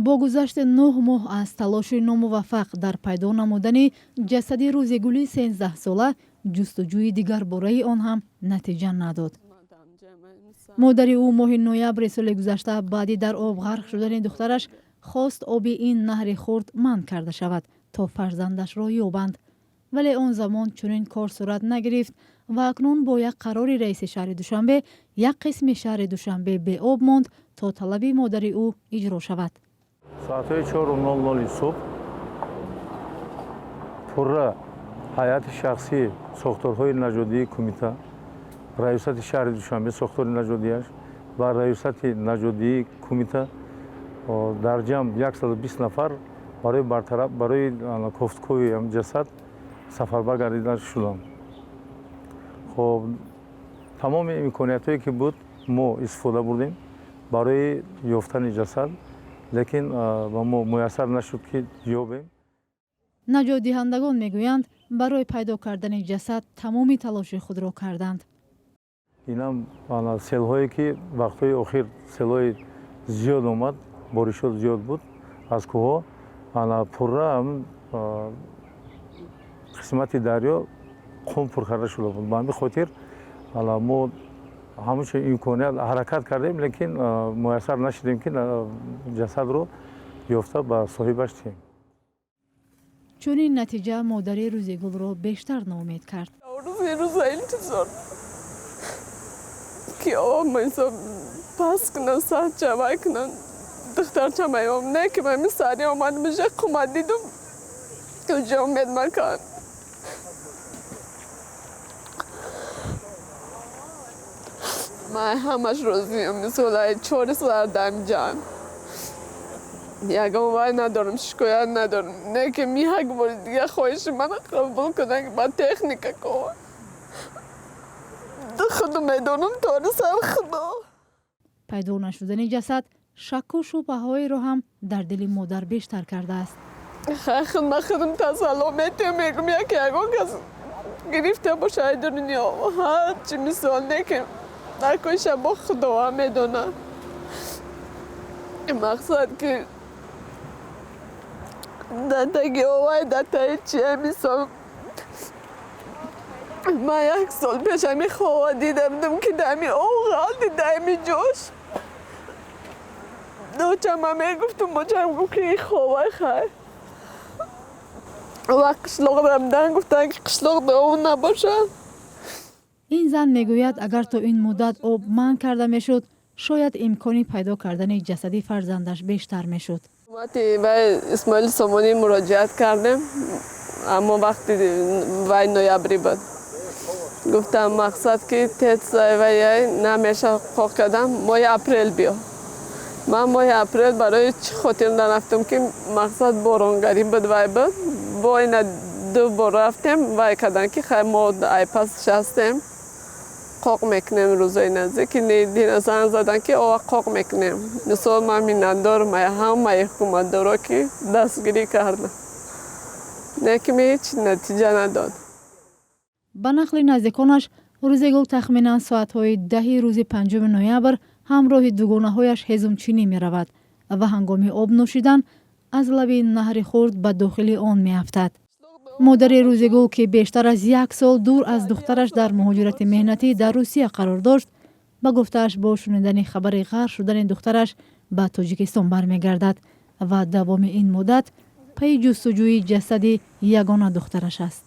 Бо гузашти 9 моҳ аз талоши номуваффақ дар пайдо намудани ҷасади Рӯзигули 13сола, ҷустуҷӯи дигарбораи он ҳам натиҷа надод. Модари ӯ моҳи ноябри соли гузашта баъди дар об ғарқ шудани духтараш хост, оби ин наҳри хурд манъ карда шавад, то фарзандашро ёбанд, вале он замон чунин кор сурат нагирифт ва акнун бо як қарори раиси шаҳри Душанбе як қисми шаҳри Душанбе беоб монд, то талаби модари ӯ иҷро шавад. Соатҳои 4:00 субҳ пурра ҳайати шахсии сохторҳои наҷотдиҳии кумита, раёсати шаҳри Душанбе, сохтори наҷотдиҳиаш ва раёсати наҷотдиҳии кумита дар ҷамъ 120 нафар барои бартараф, барои кофтукови ҷасад сафарбар гардида шуданд. Хоб, тамоми имкониятҳое ки буд, мо истифода бурдем барои ёфтани ҷасад, лекин ба мо муяссар нашуд, ки ёбем. Наҷотдиҳандагон мегӯянд, барои пайдо кардани ҷасад тамоми талоши худро карданд. Инам селҳое ки вақтҳои охир селҳои зиёд омад, боришот зиёд буд, аз кӯҳҳо пурра қисмати дарё қум пур карда шуда буд. Ба ҳамин хотир мо ҳамучо имконият ҳаракат кардем, лекин муяссар нашудем, ки ҷасадро ёфта ба соҳибаш диҳем. Чунин натиҷа модари Рӯзигулро бештар ноумед кард. Рӯзи рӯза интизор, ки об пас кунам, саҳчавай кунам, духтарчам аём не, ки мами сари омадам, уже қума дидум, уже умед макан. Ман ҳамаш розиам. Мисол, ай 4 сар дамҷам, ягон вай надорам, шикоят надорам, не ки ми як бори дига хоҳиши мана қабул кунам, ки ба техника кор худу медонам, тори сар худо. Пайдо нашудани ҷасад шакку шубҳаҳоеро ҳам дар дили модар бештар кардааст. Худ ма худам тасалло метиҳам, мегум, яке ягон кас гирифта боша ай дунё, ҳарчи, мисол, не ки накоиша бо худова медонад. Мақсад, ки дар таги овай, дар таи чия. Мисол, ман як сол пеш ҳами хова дида будам, ки дар ҳами об ғалти, дар ҳами ҷош. Дочама мегуфтум, бочам гуфт, ки ховай хай. Вақт қишлоқ рамдан гуфтанд, ки қишлоқда об набошад. Ин зан мегӯяд, агар то ин муддат об манъ карда мешуд, шояд имкони пайдо кардани ҷасади фарзандаш бештар мешуд. Ҳукумати вай Исмоили Сомонӣ муроҷиат кардем, аммо вақти вай ноябрӣ буд. Гуфтам, мақсад, ки тецваяй намеша қоқ кардам, моҳи апрел биё. Ман моҳи апрел барои чӣ хотир нарафтам, ки мақсад боронгарӣ буд, вай буд. Бо ина ду бор рафтем, вай карданд, ки хай, мо айпас шастем, қоқ мекунем рӯзои наздик. Ки дина занг заданд, ки ова қоқ мекунем. Мисол, ман миннатдорам ай ҳамаи ҳукуматдоро, ки дастгирӣ карданд, не ки ми ҳеҷ натиҷа надод. Ба нақли наздиконаш, Рӯзигул тахминан соатҳои 10-и рӯзи 5 ноябр ҳамроҳи дугонаҳояш ҳезумчинӣ меравад ва ҳангоми об нӯшидан аз лаби наҳри хурд ба дохили он меафтад. Модари Рӯзигул, ки бештар аз як сол дур аз духтараш дар муҳоҷирати меҳнатӣ дар Русия қарор дошт, ба гуфтааш, бо шунидани хабари ғарқ шудани духтараш ба Тоҷикистон бармегардад ва давоми ин муддат пайи ҷустуҷӯи ҷасади ягона духтараш аст.